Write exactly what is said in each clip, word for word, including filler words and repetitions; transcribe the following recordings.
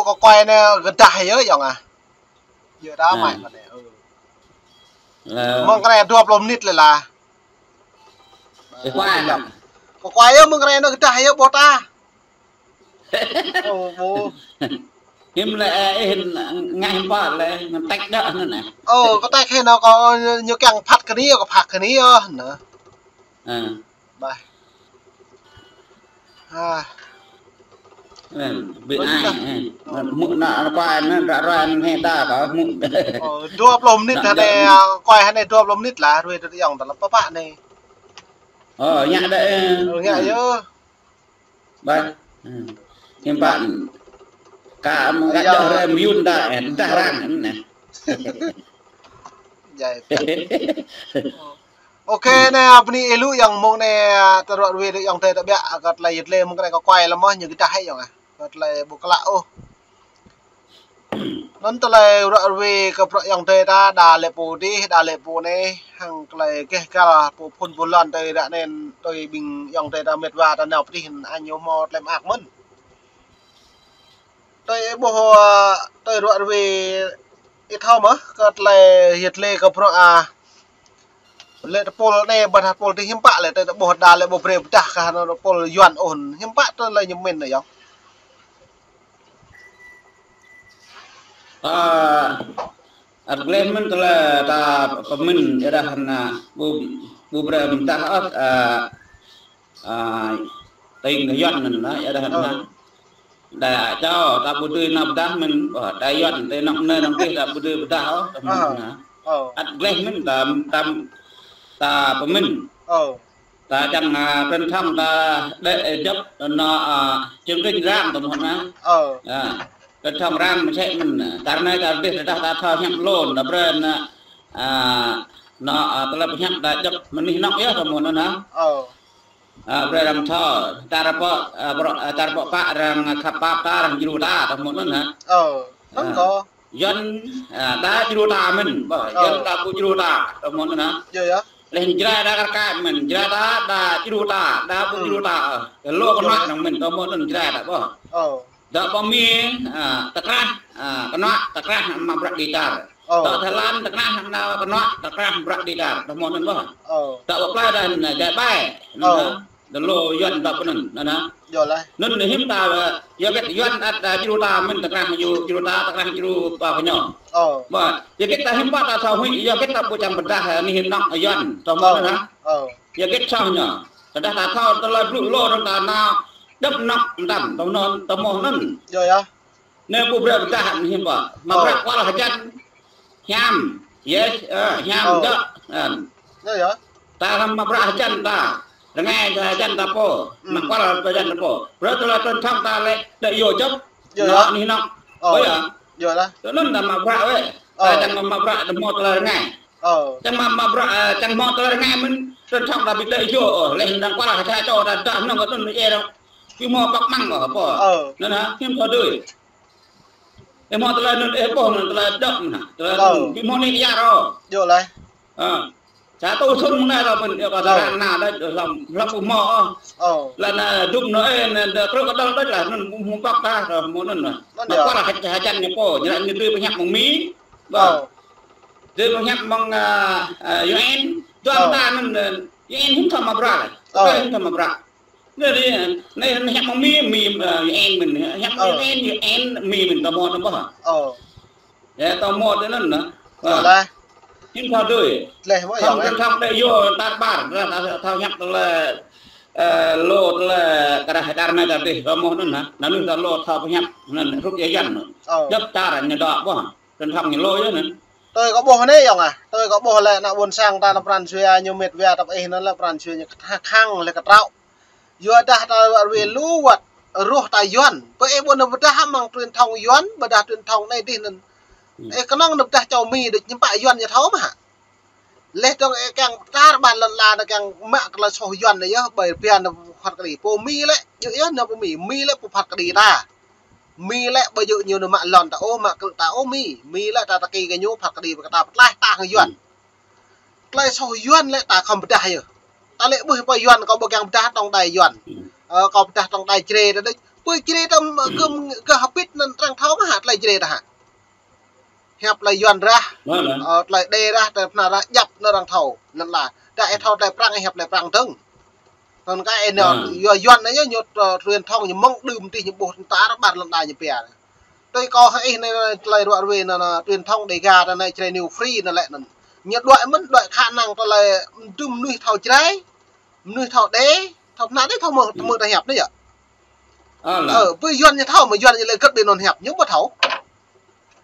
Kơ kuai anai gơdah yơh yŏng ah. Yơh ta mă kơ anai. Mơ̆ng kơ anai dua pluh mơnit lĕ lah. Kơ kuai lah. Kơ kuai yơh mơ̆ng kơ anai anŭn gơdah yơh ƀôh ta. Ơ, ƀôh. Hiư̆m lĕ, ơ, ih ngă hiư̆m pă lĕ, ngă tĕk đôč anŭn ah. Ơ, kơ tĕk hĭ anŭn kơ ñu kiăng phat kơ anai, kơ phat kơ anai yơh anŭn. Ơ. Ƀai. Ha. Ơ, ƀing ai, ơ, mŭk anŭn, anŭn kuai anŭn, ră ruai anŭn hĭ ta kơ mŭk. Ơ, dua pluh mơnit anai, kuai anai dua pluh mơnit lah, ruai tơ yŏng tơ lăm pơpă anai. Ơ, ngă đôč, ơ. Ơ, ngă yơh. Ƀai. Hiư̆m pă. Kơ mơ̆ng gah dŏ rơmơyun ta, ơ, dah răng anŭn ah. Jai. Ôkê, anai, bơni ih lu yŏng mơ̆ng anai, tơlơi ruai tơ yŏng tơi tơbiă, kơ tơlơi yit lĕ mơ̆ng kơ anai kơ kuai lăm mơ̆, ñu gơdah hĭ yŏng ah. Kơ tơlơi ƀu klă ôh. Anŭn tơlơi ruai kơ bruă yŏng tơi ta, đa lĕ pô dih, đa lĕ pô anai, hăng tơlơi gêh gal, pô phŭn pô lŏn tơi ră anai, tơi ƀing yŏng tơi ta mĕt wa ta nao pơdih, anŭn ñu hmâo tơlơi mơak mơ̆n. Tơi ƀôh, ơ, tơi ruă ruai ih thâo mơ̆, kơ tơlơi yit lĕ kơ bruă, a, lĕ tơpul anai, ƀôdah tơpul dih hiư̆m pă lĕ, tơi tơƀôh đa lĕ ƀu brơi pơdah kơ anŭn tơpul Yuan ôh, hiư̆m pă tơlơi ñu mĭn anŭn yŏng. Ơ, ăt gleh mơ̆n tơlơi ta pơmĭn, yua dah anŭn, ƀu, ƀu brơi pơdah ôh, ơ, ơ, tơring Yuan anŭn lah, yua dah anŭn. Ơ. Đa čô, ta ƀu dưi nao pơdah mơ̆n, ƀôh, đa Yuan, tơ anŏ anai anŏ dih, ta ƀu dưi pơdah ôh, tơ mơ̆n anŭn. Ơ. Ăt gleh mơ̆n, ta, ta, ta pơmĭn. Ơ. Ta čang, a, truyền thông ta đĕ, ơ, djŏp anŏ, a, chương trình răng tơ mơ̆n anŭn. Ơ. A, truyền thông răng mơ̆n sĕ mơ̆n. Kar anai kar dih ta, ta thâo hiăp lŏn, ta brơi anŭn, a, anŏ, a, tơlơi pơhiăp ta djŏp mơnuih anŏ yơh tơ mơ̆n anŭn. Ơ. A, brơi arăng thâo, tar pơ, a, bruă, a, tar pơ pă arăng khăp pap ta, arăng djru ta, tơ mơ̆n anŭn. Ơ. Anŭn kơ. Yuan, a, đa djru ta mơ̆n, ƀôh, Yuan ta ƀu djru ta, tơ mơ̆n anŭn. Yơh, yơh. Leh Jrai đa kar kaĭ mơ̆n, Jrai ta, đa djru ta, đa ƀu djru ta, ơ. Lu kơnuă anŭn mơ̆n, tơ mơ̆n anŭn Jrai ta, ƀôh. Ơ. Dŏ pơ Mi, a, tơkrah, a, kơnuă, tơkrah mă bruă dih tar. Ơ. Dŏ Thái Lan, tơkrah anŭn kơnuă, tơkrah bruă dih tar, tơ mơ̆n anŭn ƀôh. Ơ. Dŏ pơ plơi đa, a, Jrai ƀai, anŭn. Ơ. Dơlô Yuan dŏ pơ anŭn, anŭn. Yơh lah. Anŭn hiư̆m ta, ơ, yua hơget Yuan ăt, ơ, djru ta mơ̆n tơkrah ñu, djru ta, tơkrah djru pơ ñu. Ơ. Ƀôh, yua hơget ta hiư̆m pă ta thâo huĭ, yua hơget ta ƀu čang pơdah, ơ, anih anŏ Yuan, tơ mơ̆n anŭn. Ơ. Yua hơget soh ñu. Tơdah ta thâo tơlơi blŭ lu dơ̆ng ta nao, djŏp anŏ mơtam, tơ mơ̆n, tơ mơ̆n anŭn. Yơh, yơh. Anai ƀu brơi pơdah hiư̆m pă. Mă bruă kual hơjăn hiam. Yes, ơ, hiam dŏ. Ơ. Yơh, yơh. Ta hăm mă bruă hơjăn ta. Rơngai ta hơjăn ta pô. Mă kual hơjăn ta pô. Brơi tơlơi truyền thông ta lĕ đĕ yua djŏp. Yơh, yơh. Anŏ anih anŏ. Ơ. Ơ yơh. Yơh lah. Tơ anŭn ta mă bruă wĕ. Ơ. Ta čang mă bruă ta hmâo tơlơi rơngai. Ơ. Čang mă, mă bruă, ơ, čang hmâo tơlơi rơngai mơ̆n. Truyền thông ta ƀu đĕ yua, ơ, leh anŭn kual hơjăn čô ta dŏ anŭn kơ anŭn ih rŏng. Ƀu hmâo păk măng kơ pô. Ơ. Anŭn hă, hiư̆m thâo dưi. Ih hmâo tơlơi anŭn, ih ƀuh anŭn tơlơi dŏ anŭn, tơlơi anŭn, ƀu hmâo anih yua ôh. Yơh lah. Ơ. Sa tơlơi thun mơ̆ng anai ta mơ̆n, yua kơ ta răng anai đôč, hlăm, hlăm ƀu hmâo ôh. Ơ. Lĕ anŭn, dŭm anŭn, ơ, anŭn, dŏ krư̆ kơdŏl đôč lah, anŭn ƀu hmâo păk ta, ơ, hmâo anŭn lah. Anŭn mă yơh. Kual hơjăn, hơjăn ñu pô, ñu anŭn ñu dưi pơhiăp mơ̆ng Mi. Ơ. Ơ. Dưi pơhiăp mơ̆ng, ơ, ơ, U N. Dua mơta anŭn, ơ, U N hiư̆m thâo mă bruă lah. Ơ. Hiư̆m thâo mă bruă. Anai, anai, anai hiăp mơ̆ng Mi, Mi, ơ, U N mơ̆n, hiăp mơ̆ng U N, U N, Mi mơ̆n, tơmô anŭn ƀôh. Ơ. Yơh, tơmô tơ anŭn anŭn. Yơh lah. Hiư̆m thâo dưi. Leh ƀôh, thâo, yơh, thâo đĕ yua, tar ƀar, thâo, thâo hiăp tơlơi, ơ, lu tơlơi kơ rah dar anai dar dih, tơmô anŭn anŭn. Anŭn anŭn thâo lu thâo pơhiăp, anŭn hrup yua Yuan anŭn. Ơ. Djŏp čar ñu dŏ ƀôh. Truyền thông ñu lu yơh anŭn. Tui kâo ƀuh anai yŏng ah. Tui kâo ƀuh lĕ ană ƀôn sang ta lăm pran jua ñu mĕt wa ta pơ ih anŭn lĕ pran jua ñu khăng lĕ kơtraŏ. Yua dah ta ruai lu wơ̆t rŏh ta Yuan. Pơ ih ƀuh anŭn pơdah mơ̆ng truyền thông Yuan, pơdah truyền thông anai dih anŭn. Ih kơnơ̆ng anŭn pơdah čô Mi đôč hiư̆m pă Yuan ñu thâo mơ̆ hă. Leh dơ̆ng ih kiăng tar ƀar lŏn ala anŭn kiăng mă tơlơi soh Yuan anŭn yơh, ƀơi biă anŭn pơphat kơđi. Pô Mi lĕ, yơh yơh anŭn pô Mi, Mi lĕ pơphat kơđi ta. Mi lĕ ƀu djơ̆ ñu anŭn mă lŏn ta ôh, mă krư̆ ta ôh Mi. Mi lĕ ta tơki kơ ñu phat kơđi kơ ta pơtlaih ta hăng Yuan. Tơlơi soh Yuan lĕ ta khŏm pơdah yơh. Ta lĕ ƀuh pơ Yuan kâo ƀu kiăng pơdah tŏng đai Yuan. Ơ, kâo pơdah tŏng đai Jrai ta đôč. Pơ Jrai ta kơ, kơ hơbĭt anŭn arăng thâo mă. tơlơi Jrai rah hă. Hiăp tơlơi Yuan rah, ơ, tơlơi Êđê rah, tơlơi Pơnar rah, djăp anŭn arăng thâo. Anŭn lah, đa ih thâo tơlơi Prăng, ih hiăp tơlơi Prăng dơ̆ng. Anŭn kơ ih nao, yua Yuan anai ñu, ñu, ơ, truyền thông ñu mơ̆ng đưm tih ñu ƀuh ta ră ƀar lŏn đa ñu pia. Tui kâo hăng ih anai, tơlơi ruă ruê anai, anai, truyền thông Đêga anai, anai, Jrai New Free anai lĕ anŭn. Ñu đuaĭ mơ̆n, đuaĭ khả năng tơlơi đưm mơnuih thâo Jrai, mơnuih thâo Êđê, thâo Pơnar đĕ, thâo mơ̆, thâo mơ̆ ta hiăp anai yơh. Ơ, ƀơi Yuan ñu thâo, mơ̆ Yuan ñu lĕ gĭt đĭ anŭn hiăp, ñu ƀu thâo.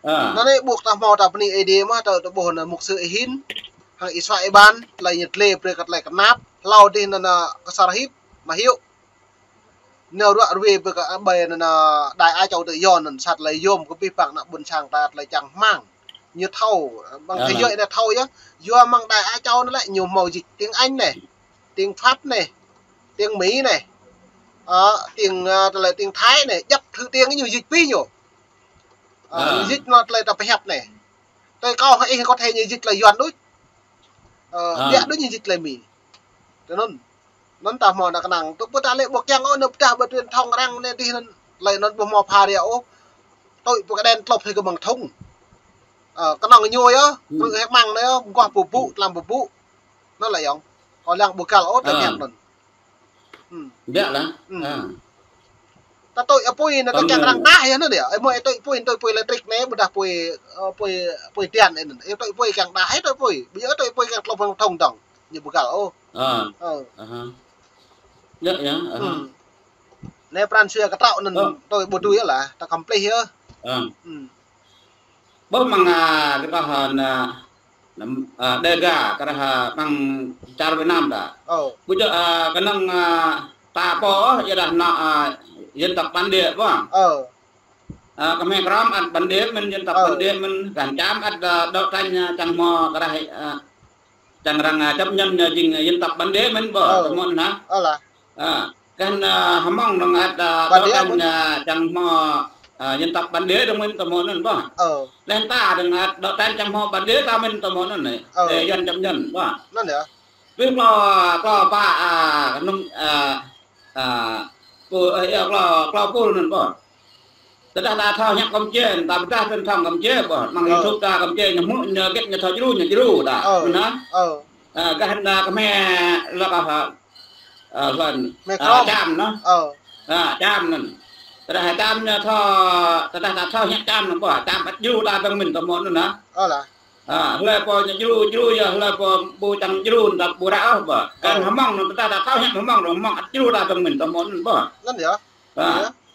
Anŭn anai ƀuh ta hmâo ta bơni Ơi Adai mơ̆, ta, ta ƀuh anŭn mục sư Y Hin, hăng Y Soai Y Ban, tơlơi ñu tlĕ brơi kơ tơlơi kơnap, hlâo dih anŭn, anŭn Ksor Hip, mă hyu. Nao ruă ruê ƀơi kơ, ƀơi anŭn, anŭn Đài Á Châu Tự Do anŭn, sat tơlơi yôm kơ abih bang ană ƀôn sang ta tơlơi čang rơmang. Ñu thâo, ƀing thế giới anai thâo yơh, yua mơ̆ng Đài Á Châu anŭn lĕ ñu hmâo dịch tiếng Anh anai, tiếng Pháp anai, tiếng Mỹ anai, ơ, tiếng, ơ, tơlơi tiếng Thái anai, djăp thứ tiếng ñu dịch pi ñu. Ơ, ñu dịch anŭn tơlơi ta pơhiăp anai. Tui kâo hăng ih có thể ñu dịch tơlơi Yuan đôč. Ơ, biă đôč ñu dịch tơlơi Mi. Tui anŭn. Anŭn ta hmâo ană kơnang. Tŭ pơ ta lĕ ƀu kiăng ôh, anŭn pơdah ƀơi truyền thông arăng anai dih anŭn. Tơlơi anŭn ƀu hmâo phara ôh. Tui pơ kơđen tlŏp hơi kơ mơ̆ng thŭng. Ơ, kơnơ̆ng ñu yơh, kơ hĕ mơ̆ng anai yơh, mơguah pơpŭ, tlam pơpŭ. Anŭn lĕ yơh. Kâo lăng ƀu găl ôh, tơlơi hiăp anŭn. Biă lah. Ta tui apui anŭn kơ kiăng arăng đah yơh anŭn yơh. Ơ, mơ̆ ih tui apui, tui apui lêtrik anai, ƀôdah apui, ơ, apui, apui điện anŭn. Ih tui apui kiăng đah, ih tui apui. Ƀu djơ̆ tui apui kiăng tlŏp mơ̆ng thŭng dơ̆ng. Ñu ƀu găl ôh. Ơ. Yơh, yơh. Anai pran jua kơtraŏ anŭn tui ƀu dưi yơh lah, ta kăm plih yơh. Ƀuh mơ̆ng, a, kơ tơhan, a, a, Đêga, kơ tơhan, a, mơ̆ng čar Việt Nam ta. Ƀu djơ̆, a, kơnơ̆ng, a, ta pô, yua dah ană, a, dân tộc bản địa pô. A, Khmer Krom ăt bản địa mơ̆n, dân tộc bản địa mơ̆n, gah Čam ăt, a, đấu tranh, a, čang hmâo kơ tơhan, a, čang arăng, a, chấp nhận, a, jing, a, dân tộc bản địa mơ̆n pô, tơmơ̆n hă. A, kơ tơhan, a, Hmông dơ̆ng ăt, a, đấu tranh, a, čang hmâo, a, dân tộc bản địa dơ̆ng mơ̆n tơmơ̆n anŭn pô. Lĕ ta dơ̆ng ăt đấu tranh čang hmâo bản địa ta mơ̆n tơmơ̆n anŭn anai. Ơ, dân chấp nhận pô. Anŭn yơh. Ƀing klâo, klâo pă, a, kơnơ̆ng, a, a, pô, ơ, yơh, klâo, klâo pô anŭn pô. Tơdah ta thâo hiăp Campuchia, ta pơdah truyền thông Campuchia pô. Mơ̆ng YouTube ta Campuchia ñu hmư̆, ñu gĕt, ñu thâo djru, ñu djru ta. Anŭn hă. A, gah anai Khmer lăk, a, a, hlŏn. A, Čam anŭn. A, Čam anŭn. Tơdah Čam ñu thâo, tơdah ta thâo hiăp Čam anŭn pô, Čam ăt djru ta dơ̆ng mơ̆n tơmơ̆n anŭn hă. A, hlơi pô ñu djru, djru yơh, hlơi pô ƀu čang djru ta ƀu ră ôh pô. Kơ tơhan Hmông anŭn tơdah ta thâo hiăp Hmông anŭn, Hmông ăt djru ta dơ̆ng mơ̆n tơmơ̆n anŭn pô. Anŭn yơh.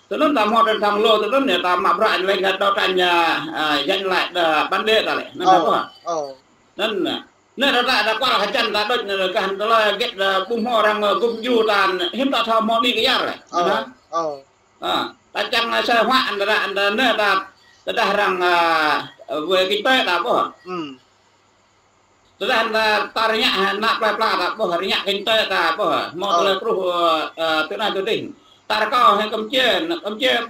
Tui anŭn ta hmâo truyền thông lu, tui anŭn yơh ta mă bruă leng kơ đấu tranh, a, a, giành lại, a, bản địa ta lĕ. Anŭn pô. Anŭn, a, anai ta, ta, ta kual hơjăn ta đôč anai, kơ tơhan tơlơi gĕt, a, ƀu hmâo arăng, a, gum djru ta, hiư̆m ta thâo hmâo đĭ kơ yar lĕ. Anŭn hă. A, ta čang, a, sinh hoạt, a, ta, ta, anai ta, tơdah arăng, a, về kinh tế ta pô. Tơdah ta, ta rơngiă, a, ană plơi pla ta pô, rơngiă kinh tế ta pô. Hmâo tơlơi truh, a, a, tui anai tui adih. Ta rơkâo hăng Campuchia, Campuchia,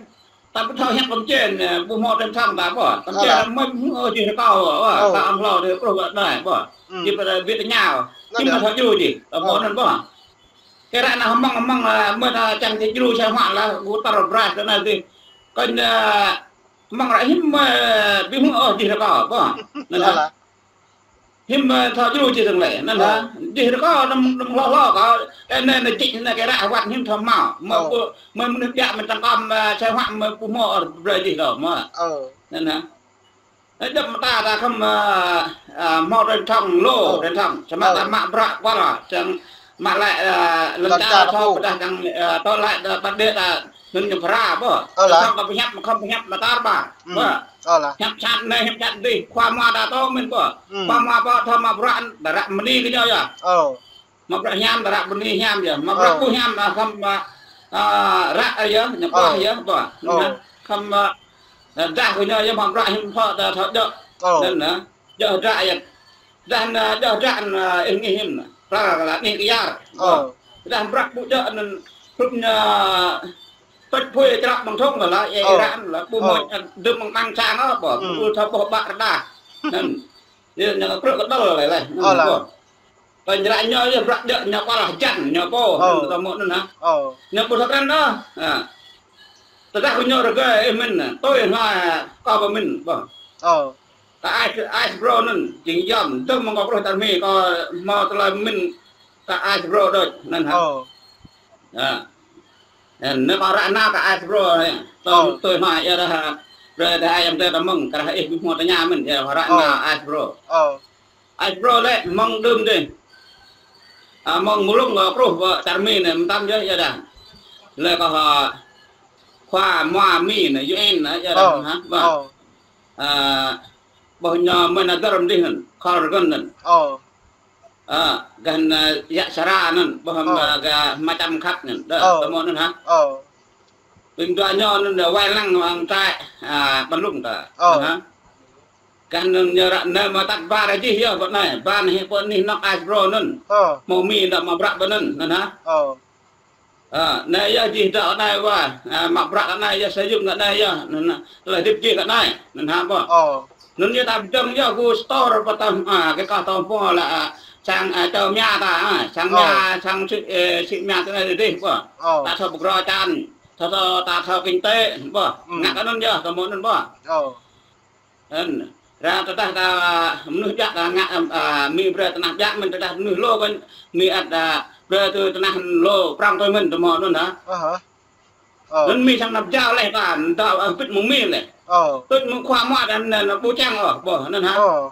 ta ƀu thâo hiăp Campuchia, a, ƀu hmâo truyền thông ta pô. Campuchia ta mơ̆, ơ, jih rơkâo, a, ta amăng hlâo dih truh kơ anai pô. Jih pơ, pơ tơña. Anŭn yơh. Jih ta thâo djru jih, ta pô anŭn pô. Kơ ră anai Hmông, Hmông, a, mơ̆ ta čang djru sinh hoạt lah, ƀu tar bruă tui anai tui adih. Kơ, a, Hmông ră hiư̆m, a, ƀu hmư̆ ôh jih rơkâo pô. Anŭn hă. Hiư̆m, a, thâo djru jih dơ̆ng lĕ. Anŭn hă. Jih rơkâo anŭn, anŭn hlâo hlâo kâo. Anai, anai čih anai kơ ră wăt hiư̆m thâo hmâo. Mơ̆ ƀu, mơ̆ mơnuih biă mơ̆n čang kăm, a, sinh hoạt mơ̆ ƀu hmâo ôh bruă jih kâo mơ̆. Anŭn hă. Ơ, djŏp mơta ta khŏm, a, a, hmâo truyền thông lu, truyền thông. Samơ̆ ta mă bruă kual, čang mă lĕ, a, lŏn čar ta thâo pơdah čang, a, tơlơi, a, bản địa ta, anŭn ñu phara pô. Truyền thông ta pơhiăp, khŏm pơhiăp mơta ba. Pô. Hiăp sat anai, hiăp sat adih, khua mua ta thâo mơ̆n pô. Khua mua pô thâo mă bruă, ta ră bơni kơ ñu yơh. Mă bruă hiam, ta ră bơni hiam yơh. Mă bruă ƀu hiam, a, khŏm, a, a, ră yơh, ñu ƀuah yơh, pô. Khŏm, a, a, dah kơ ñu yơh, mă bruă hiam pô ta thâo djơ̆. Anŭn, a, djơ̆ ră yơh. Dah anŭn, a, djơ̆ ră anŭn, a, ih ngih hiư̆m anŭn. Ră, ră, ră, ih ngih kơ yar. Dah bruă ƀu djơ̆ anŭn, hrup ñu, a, tuč apui črăp mơ̆ng thŭng lah, ih ră anŭn lah, ƀu hmâo, a, dưm mơ̆ng amăng sang ôh, pô. Ƀu thâo ƀuh ƀă rơđah. Anŭn. Yơh, ñu krư̆ kơdơ̆l lĕ, lĕ. Anŭn, pô. Kơ ñu ră ñu yơh bruă djơ̆ ñu kual hơjăn ñu pô, anŭn tơmơ̆n anŭn hă. Ñu ƀu thâo krăn ôh. A. Tơdah kơ ñu rơgơi ih mĭn, tui hla kâo pơmĭn, ƀơh. Ơ. Kơ Ice, Ice Bro anŭn, jing yom, dơ̆ng mơ̆ng kâo pơruh tơlơi Mi, kâo hmâo tơlơi mĭn kơ Ice Bro đôč, anŭn hă. Ơ. Yă. Anŭn kâo ră nao kơ Ice Bro anai. Tui, ơ, tui hla yơh dah, brơi dah ayŏng adơi ta mơ̆ng, kơ dah ih ƀu hmâo tơña mĭn, yơh kâo ră, ơ, nao Ice Bro. Ơ. Ice Bro lĕ mơ̆ng đưm dih. A, mơ̆ng mơlŭng kâo pơruh pơ čar Mi anai mơtam yơh, yơh dah. Lĕ kâo hă, khua mua Mi anai, U N anai, yơh dah, ơ, hă, ƀơh. Ơ. A, ƀơh ñu mơ̆n adơr mơdih anŭn, Carl Rogers anŭn. Ơ. A, gah anŭn, a, yă Sara anŭn, ƀơh, ơ, a, gah Hmar Čăm Khăp anŭn, dah, ơ, tơmơ̆ anŭn hă. Ơ. Ƀing dua ñu anŭn dah wai lăng wang trại, a, ƀăn lŭng ta. Ơ. Anŭn hă. Gah anŭn ñu ră anai mơ̆ tăt ƀar jih yơh pơ anai, ƀar anai pơ anih anŏ Ice Bro anŭn. Ơ. Hmâo Mi dah mă bruă pơ anŭn, anŭn hă. Ơ. A, anai yơh jih dŏ anai wa, a, mă bruă anai yơh, sa yŭng anai yơh, anŭn hă. Tơlơi hơdip jih anai, anŭn hă ƀơh. Ơ. Anŭn yơh ta pơdơ̆ng yơh gu store pơtah, a, kơ kâo tơhmô lĕ, a, sang, a, čô mia ta, a, sang, ơ, mia, sang sĭ, ơ, sĭ mia tơ anai dih ƀơh. Ơ. Ta thâo pơgrô čan, ta thâo, ta thâo kinh tế ƀơh. Ư. Ngă kơ anŭn yơh, tơmơ̆ anŭn ƀơh. Ơ. Anŭn, ră tơdah ta mơnuih ƀiă ta ngă, a, Mi brơi tơnah ƀiă mơ̆n, tơdah mơnuih lu kơ Mi ăt, a, brơi tui tơnah lu prŏng tui mơ̆n tơmơ̆ anŭn hă. Ơ hă. Ơ. Anŭn Mi sang năp jao leh ta, ta, a, pĭt mơ̆ng Mi leh. Ơ. Pĭt mơ̆ng khua mua ta anŭn, anŭn ƀu čang ôh, ƀơh, anŭn hă. Ơ.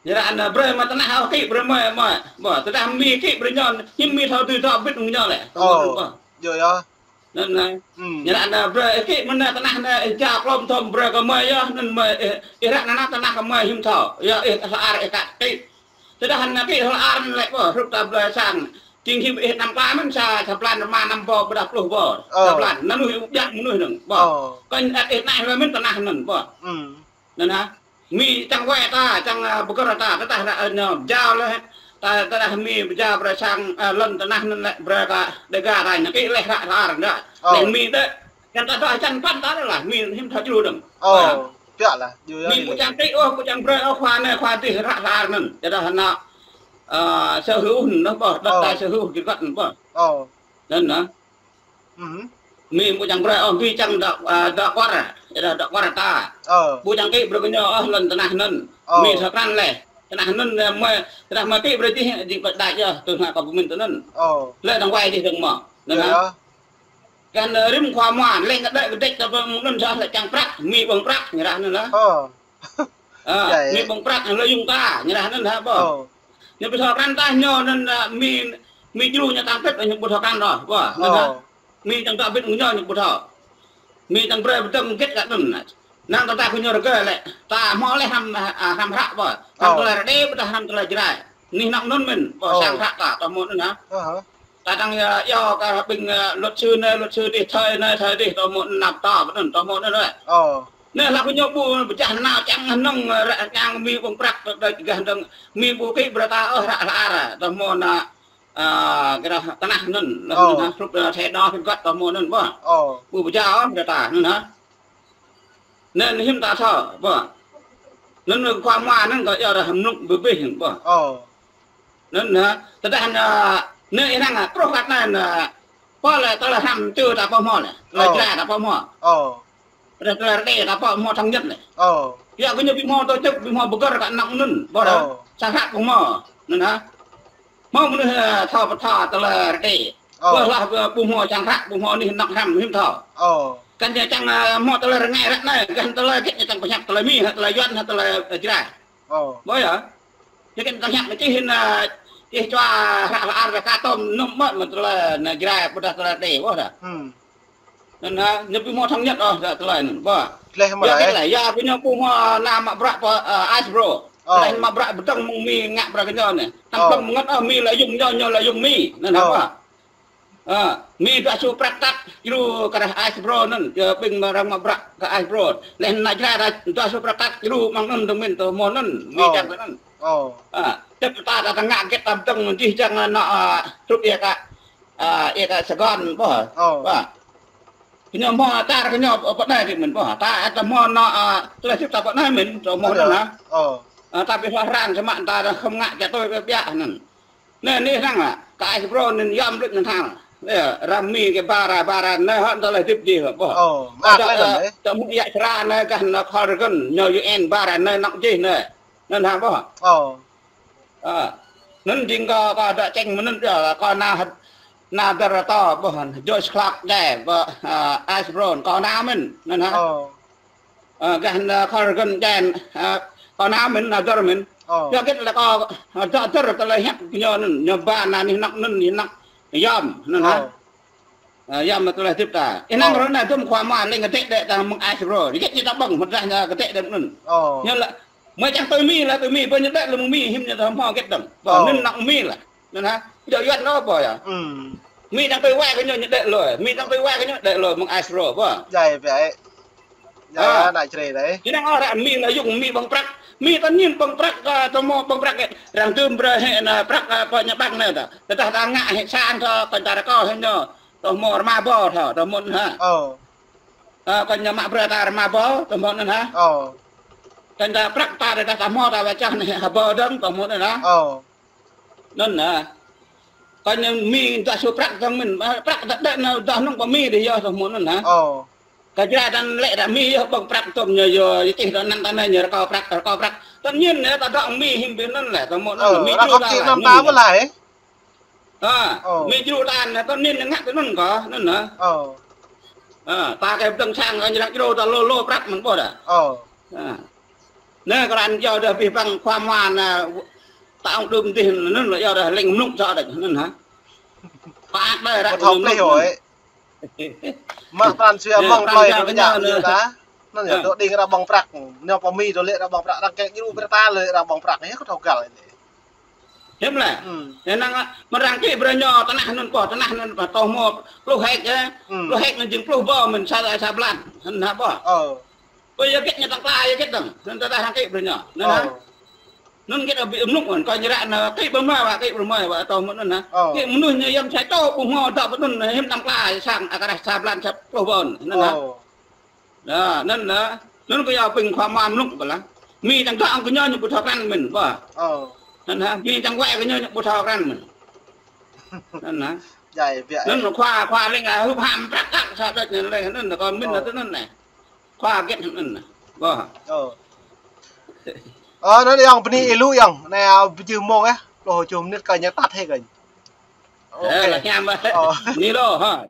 Yua anŭn brơi mă tơnah ôh kĭ brơi mơ̆, mơ̆, ƀơh, tơdah Mi kĭ brơi ñu, hiư̆m Mi thâo tui thâo pĭt mơ̆ng ñu leh. Ơ. Tơmơ̆ anŭn ƀơh. Yơh. Anŭn anai. Ư. Ñu laĭ anai brơi ih kĭ mơ̆n anai tơnah anai ih jao klom thom brơi kơ mơi yơh, anŭn mơi ih, ih ră anai tơnah kơ mơi hiư̆m thâo. Yơh ih hla ar ih kă kĭ. Tơdah anai kĭ hla ar anŭn lĕ ƀơh, hrup ta blơi sang. Jing hiư̆m ih năm kla mơ̆n sa, sa blan rơma năm ƀô ƀôdah pluh ƀô. Ơ. Sa blan, anŭn mơnuih ƀiă mơnuih anŭn ƀơh. Ơ. Kơ ih ăt ih anai mơ̆n tơnah anŭn ƀơh. Ư. Anŭn hă. Mi čang wai ta, čang, a, pơgơ̆r ta, tơdah ră, a, ñu jao leh, ta, tơdah Mi pơjao brơi sang, a, lŏn tơnah anŭn lĕ brơi kơ Dega ta ñu kĭ leh ră ră anŭn. Ơ. Leh Mi đĕ, čang ta dŏ čang păn ta đĕ lah, Mi hiư̆m thâo djru dơ̆ng. Ơ, ƀiă lah, djru yơh. Mi ƀu čang kĭ ôh, ƀu čang brơi ôh khua anai khua adih ră ră anŭn. Tơdah anŭn, a, sở hữu anŭn ƀơh, đất đai sở hữu kơ gơ̆t anŭn ƀơh. Ơ. Anŭn hă. Ư. Mi ƀu čang brơi ôh, Mi čang dŏ, a, dŏ kwar, yơh dŏ kwar ta. Ơ. Ƀu čang kĭ brơi kơ ñu ôh lŏn tơnah anŭn. Ơ. Mi thâo krăn leh. Tơnah anŭn, a, mơi, tơdah mơi kĭ brơi jih, jing ƀơ̆ đač yơh, tui hla kâo pơmĭn tui anŭn. Ơ. Leh dơ̆ng wai jih dơ̆ng mơ̆. Anŭn hă. Yơh. Gah anŭn rĭm khua mua, leng kơ đĕ kơ đĕč kơ pơmĭn anŭn sa lĕ čang prăk, Mi ƀơ̆ng prăk, ñu ră anŭn lah. Ơ. A, Mi ƀơ̆ng prăk, lơi yŭng ta, ñu ră anŭn hă ƀơh. Ơ. Ñu ƀu thâo krăn tah ñu anŭn, a, Mi, Mi djru ñu tang pĭt, ñu ƀu thâo krăn ôh, ƀơh, anŭn hă. Ơ. Mi čang dŏ pĭt mơ̆ng ñu, ñu ƀu thâo. Mi čang brơi pơdơ̆ng gĕt kơ anŭn. Năng tơdah kơ ñu rơgơi lĕ, ta hmâo leh hrăm, a, hrăm hră ƀơh. Hrăm tơlơi rơđê ƀôdah hrăm tơlơi Jrai. Anih anŏ anŭn mơ̆n, ƀơh, sang hră ta, tơmơ̆ anŭn hă. Ơ hă. Ta čang, a, yua kơ ƀing, a, luật sư anai, luật sư dih, thơi anai, thơi dih, tơmơ̆ anŭn năp ta, anŭn, tơmơ̆ anŭn lĕ. Ơ. Anai lah kơ ñu ƀu pơčah nao čang hơnơ̆ng, a, ră čang Mi ƀơ̆ng prăk, đa, đa, gah dơ̆ng, Mi ƀu kĭ brơi ta, ơ, ră hla ar, tơmơ̆ anŭn, a, kơ dah tơnah anŭn, lah anŭn, a, hrup, a, thê đo hrup găt tơmơ̆ anŭn ƀơh. Ơ. Ƀu pơjao ôh brơi ta anŭn hă. Anŭn hiư̆m ta thâo ƀơh. Anŭn khua mua anŭn kơ yua dah mlŭk bơbih ƀơh. Ơ. Anŭn hă, tơdah anŭn, anai ih năng, a, truh kơ anai anŭn, pô lĕ tơlơi hrăm čư ta pô hmâo lĕ, tơlơi Jrai ta pô hmâo. Ơ. Tơlơi, tơlơi rơđê ta pô hmâo thong nhất lĕ. Ơ. Yua kơ ñu ƀu hmâo tổ chức, ƀu hmâo pơgơ̆r kơ anŏ anŭn, ƀơh dah. Ơ. Sang hră ƀu hmâo, anŭn hă. Hmâo mơnuih, a, thâo pơtô tơlơi rơđê. Ơ. Ƀơh lah, a, ƀu hmâo sang hră, ƀu hmâo anih anŏ hrăm, hiư̆m thâo. Ơ. Kăn ñu čang, a, hmâo tơlơi rơngai ră anai, kăn tơlơi gĕt ñu čang pơhiăp tơlơi Mi, hă tơlơi Yuan, hă tơlơi, a, Jrai. Ơ. Ƀơh yơh. Ñu kăn pơhiăp čih hĭn, a, čih čua hră hla ar kơ tơm nŭm mơ̆, mơ̆ tơlơi anai Jrai, ƀôdah tơlơi rơđê, ƀơh dah. Ư. Anŭn hă, ñu ƀu hmâo thong nhất ôh, dah tơlơi anŭn, ƀơh. Leh mơ̆ lĕ. Yua kơ lĕ, yua kơ ñu ƀu hmâo nao mă bruă pơ, a, Ice Bro. Ơ. Tơdah mă bruă pơdơ̆ng mơ̆ng Mi ngă bruă kơ ñu anai. Ơ. Tăm plŏm mơngăt ôh, Mi lơi yŭng ñu, ñu lơi yŭng Mi. Anŭn hă, ƀơh. A, Mi dua su prăk tăt, djru kơ dah Ice Bro anŭn, yua ƀing mơ̆ng arăng mă bruă kơ Ice Bro. Leh anŭn Jrai dah dua su prăk tăt, djru mơ̆ng anŭn dơ̆ng mơ̆n tơmơ̆ anŭn, Mi čang kơ anŭn. Ơ. A, tơdah ta, ta, ta ngă gĕt ta pơdơ̆ng jih jang anŏ, a, hrup yua kơ, a, yua kơ Sài Gòn ƀơh. Ơ. Ƀơh. Kơ ñu hmâo čar kơ ñu pơ anai dih mơ̆n ƀơh. Ta, ta hmâo anŏ, a, tơlơi hơdip ta pơ anai mơ̆n, tơmơ̆ anŭn hă. Ơ. A, ta ƀu hloh arăng samơ̆ ta khŏm ngă čă tui ƀiă ƀiă anŭn. Anai, anai arăng lah, kơ Ice Bro anŭn yom lŭč anŭn hă. Nê, ră Mi kơ ba rai, ba rai nê hŏ tơlơi hơdip dih hŏ, ƀuh. Ơ, mă tơlơi anŭn, ơ. Tơ mŭt ia čra nê gah nê Corrigan, ñu U N ba rai nê nŏk dih nê. Anŭn hă, ƀuh. Ơ. Ơ. Anŭn jing kâo, kâo dŏ čeng mơnŭn yơh, kâo nao hă-, nao dơr tơ, ƀuh, George Clark djai, ƀuh, ơ, Ice Brown, kâo nao mơ̆n, anŭn hă. Ơ. Ơ, gah nê Corrigan djai, ơ, kâo nao mơ̆n, nao dơr mơ̆n. Ơ. Yua hơget lĕ kâo, ơ, dŏ dơr tơlơi hiăp ñu anŭn, ñu ba nao anih nŏk anŭn, anih nŏk yom, anŭn hă. Ơ. Ơ, yom tơlơi hơdip ta. Ih năng ră anai dŭm khua mua leng kơdĕ đĕ ta mơ̆ng Ice Brown. Hơget ñu ta ƀơ̆ng, mơ̆t rah ñu kơdĕ đĕ anŭn. Ơ. Ñu lĕ, mơ̆ čang tui Mi lĕ, tui Mi, ƀơi ñu đĕ lĕ mơ̆ng Mi, hiư̆m ñu ta hmâo hơget dơ̆ng. Ƀuh, anŭn nŏk Mi lĕ. Anŭn hă? Djơ̆ Yuan ôh, ƀuh yơh. Mi čang tui wai kơ ñu, ñu đĕ lui. Mi čang tui wai kơ ñu, đĕ lui mơ̆ng Ice Brown, ƀuh. Djai biă. Djai ană čre dai. Ñu năng ôh ră Mi lĕ yŭng Mi ƀơ̆ng prăk. Mi tơl ñin ƀơ̆ng prăk, ơ, tơhmô ƀơ̆ng prăk, ơ, arăng dŭm brơi hĕ, ană, prăk, ơ, pơ ñu ƀăng anai ta. Tơdah ta ngă hĕ sang tơ, kơ ta rơkâo hĕ ñu. Tơhmô rơma ƀâo thâo, tơhmô anŭn hă. Ơ. Ơ, kơ ñu mă brơi ta rơma ƀâo, tơhmô anŭn hă. Ơ. Kơ ta prăk ta, tơdah ta hmâo ta wai čah anai ha ƀâo dơ̆ng, tơhmô anŭn hă. Ơ. Anŭn hă. Kơ ñu Mi ta su prăk dơ̆ng mơ̆n, prăk ta đĕ nao dah nŏng pơ Mi dih yơh tơhmô anŭn hă. Ơ. Kơ jra ta lĕ ră Mi yơh ƀơ̆ng prăk tơm ñu yơh, yơh čih tơ anăn ta anai ñu rơkâo prăk, rơkâo prăk. Tơl ñin anai ta dŏ Mi hiư̆m ƀing anŭn lĕ, tơhmô anŭn hă. Ơ, Mi ră djru kâo ta čih anŭn, năm Mi ta djru. Ƀu laĭ. Ơ, ơ. Mi djru ta anai, tơl ñin ngă tui anŭn kâo, anŭn hă. Ơ. Ơ, ta kơ pơdơ̆ng sang kơ ñu ră djru ta lô lô prăk mơ̆n ƀuh đa. Ơ. Ơ. Anai kơ ră anai yơh đa abih bang khua mua anai, ta ŏng đưm dih anŭn lĕ yơh đa leng mlŭk sa đĕč, anŭn hă. Pă đơi ră. Ƀu thâo anŭn plih mlŭk. Ơi. Mă pran jua mơ̆ng pran plơi jua kơ ñu anŭn. Ñu ta. Anŭn yơh, ơ, dŏ đing ră ƀơ̆ng prăk. Ñu pơ Mi dŏ lĕ ră ƀơ̆ng prăk, arăng kĕ djru brơi ta lĕ ră ƀơ̆ng prăk. Yơh kơ thâo găl anai. Hiư̆m lĕ. Hmm. Ñu năng, ơ, mơ̆ng arăng kĕ brơi ñu tơnah anŭn ƀuh, tơnah anŭn ƀuh, tơhmô pluh hek, ơ. Hmm. Pluh hek anŭn jing pluh ƀâo mơ̆n sa, sa blan. Anŭn hă ƀuh. Ơ. Ƀuh yơh hơget ñu tăng kla yơh hơget dơ̆ng. Anŭn tơdah arăng kĕ brơi ñu. Anŭn hă. Ơ. Anŭn hơget abih mlŭk anŭn, kơ ñu ră anai kĕ ƀơ̆ng mơ̆, wă kĕ ƀơ̆ng mơ̆, wă tơhmô anŭn hă. Ơ. Kĕ mơnuih ñu yăm sa čô ƀu hmâo dŏ pơ anŭn, hiư̆m tăng kla sang, akar sa blan sa pluh ƀâo anŭn. Anŭn hă. Ơ. Anŭn, anŭn, anŭn kơ yua ƀing khua mua mlŭk ƀuh lah. Mi čang dŏ kơ ñu ñu ƀu thâo krăn mơ̆n, ƀuh. Ơ. Anŭn hă, Mi čang wai kơ ñu ñu ƀu thâo krăn mơ̆n. Anŭn hă. Djai biă. Anŭn khua, khua leng, ơ, hŭp ham prăk kăk sa đĕč anŭn lĕ, anŭn kơ mĭn. Ơ. Anŭn anai. Khua hơget anŭn anai. Ƀuh. Ơ. Ơ, anŭn yơh bơni ih lu yơh. Anai, ơ, ƀu jơ̆ mông yơh. Pluh tơjuh mơnit kơ ñu tăt hĭ kơ. Ơ, ok. Lăp hiam ƀuh. Ơ. Bơni lu, hă.